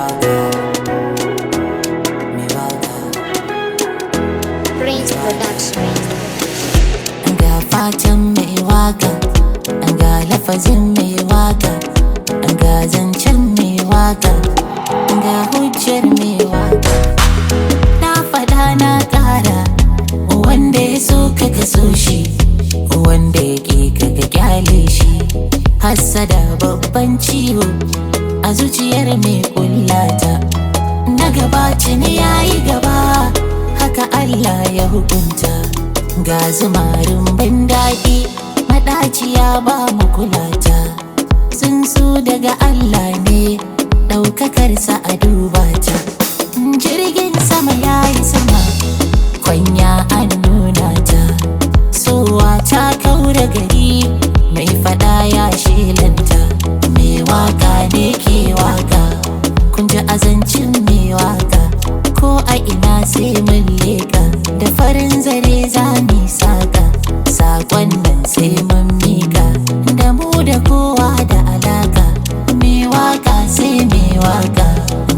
Waka, mai waka. Prince Production. Ga fatan mai waka, ga lafazin mai waka, ga zancen mai waka, ga hujjar mai waka. Na faɗa na ƙara, wanda ya so ka so shi, wanda ya ƙi ka ka kyale shi. Hassada babban ciwo a zuciyar mai kullata. Na gaba tuni yayi gaba, haka Allah ya hukunta. Ga zumarin ban daɗi, maɗaciya ba mu kulata. Tsuntsu daga Allah ne, ɗaukakarsa a duba ta. Jirgin sama yayi sama, kwanya an nuna ta. Sowa ta kaura gari, mai faɗa ya shelanta. Mai waka ne ke waka, kun ji azancin mai waka. Ko a ina sai mun leka, da farin zare za mu saka. Sakon nan sai mun mika, da mu da kowa da alaka. Mai waka sai mai waka,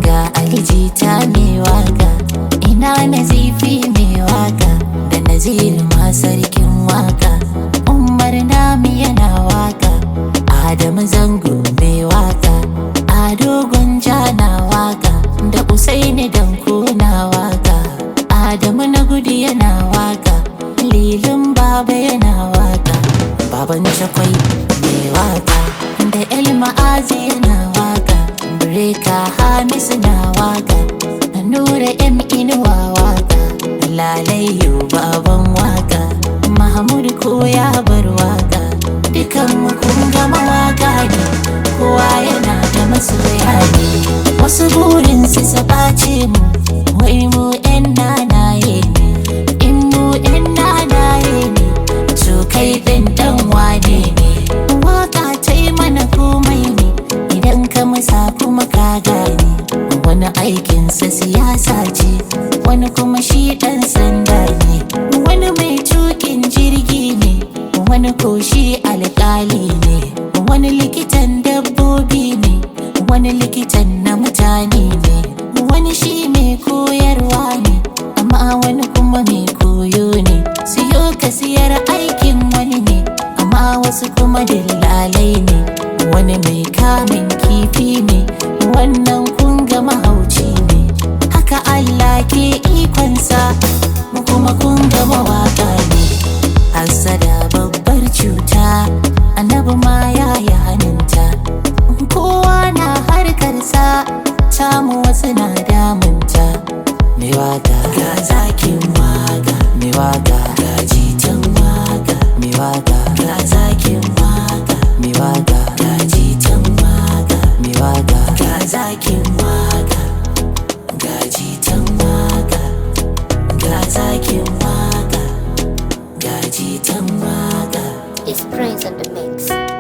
ga aljita mai waka. Ina nazifi mai waka, da naziru ma sarkin waka. Umar nami yana waka, Adamu zango mai waka. Ado Gwanja na waka, da Usaini Danko na waka. Adamu na gudu yana waka, Lilin Baba yana waka. Baban Chakwai mai waka, da El Ma'azi yana waka. Breka Hamisu na waka, Nura M Inuwa waka. Lalayo baban waka, Mahmud ko ya bar waka. Dukan mu kun gama waka ne, kowa yana da masoya ne. Wasu burin su sabace mu, wai mu yan nanaye ne. In mu yan nanaye ne, to kai ɗin ɗan wane ne. Waka ta yi mana komai ne, idan ka musa kuma ka gane. Wani aikinsa siyasa ce, wani kuma shi ɗan sanda ne. Wani mai tuƙin jirgi ne, wani ko shi alƙali ne. Wani likitan dabbobi ne, wani likitan na mutane ne. Wani shi mai koyarwa ne, amma wani kuma mai koyo ne. Siyo ka siyar aikin wani ne, amma wasu kuma dillalai ne. Wani mai kamun kifi ne, wannan kun ga mahauci ne. Haka Allah ke ikonsa, mu kuma kun ga mawaka ne. Hassada babbar cuta, annabi ma ya yi haninta. Kowa na harkarsa, tamu wasu na damunta. Mai waka ga zakin waka, mai waka ga jitan waka, mai waka ga zakin waka, mai waka ga jitan waka, mai waka ga zakin waka, ga jitan waka, ga zakin waka, ga jitan waka. It's Prince on the mix.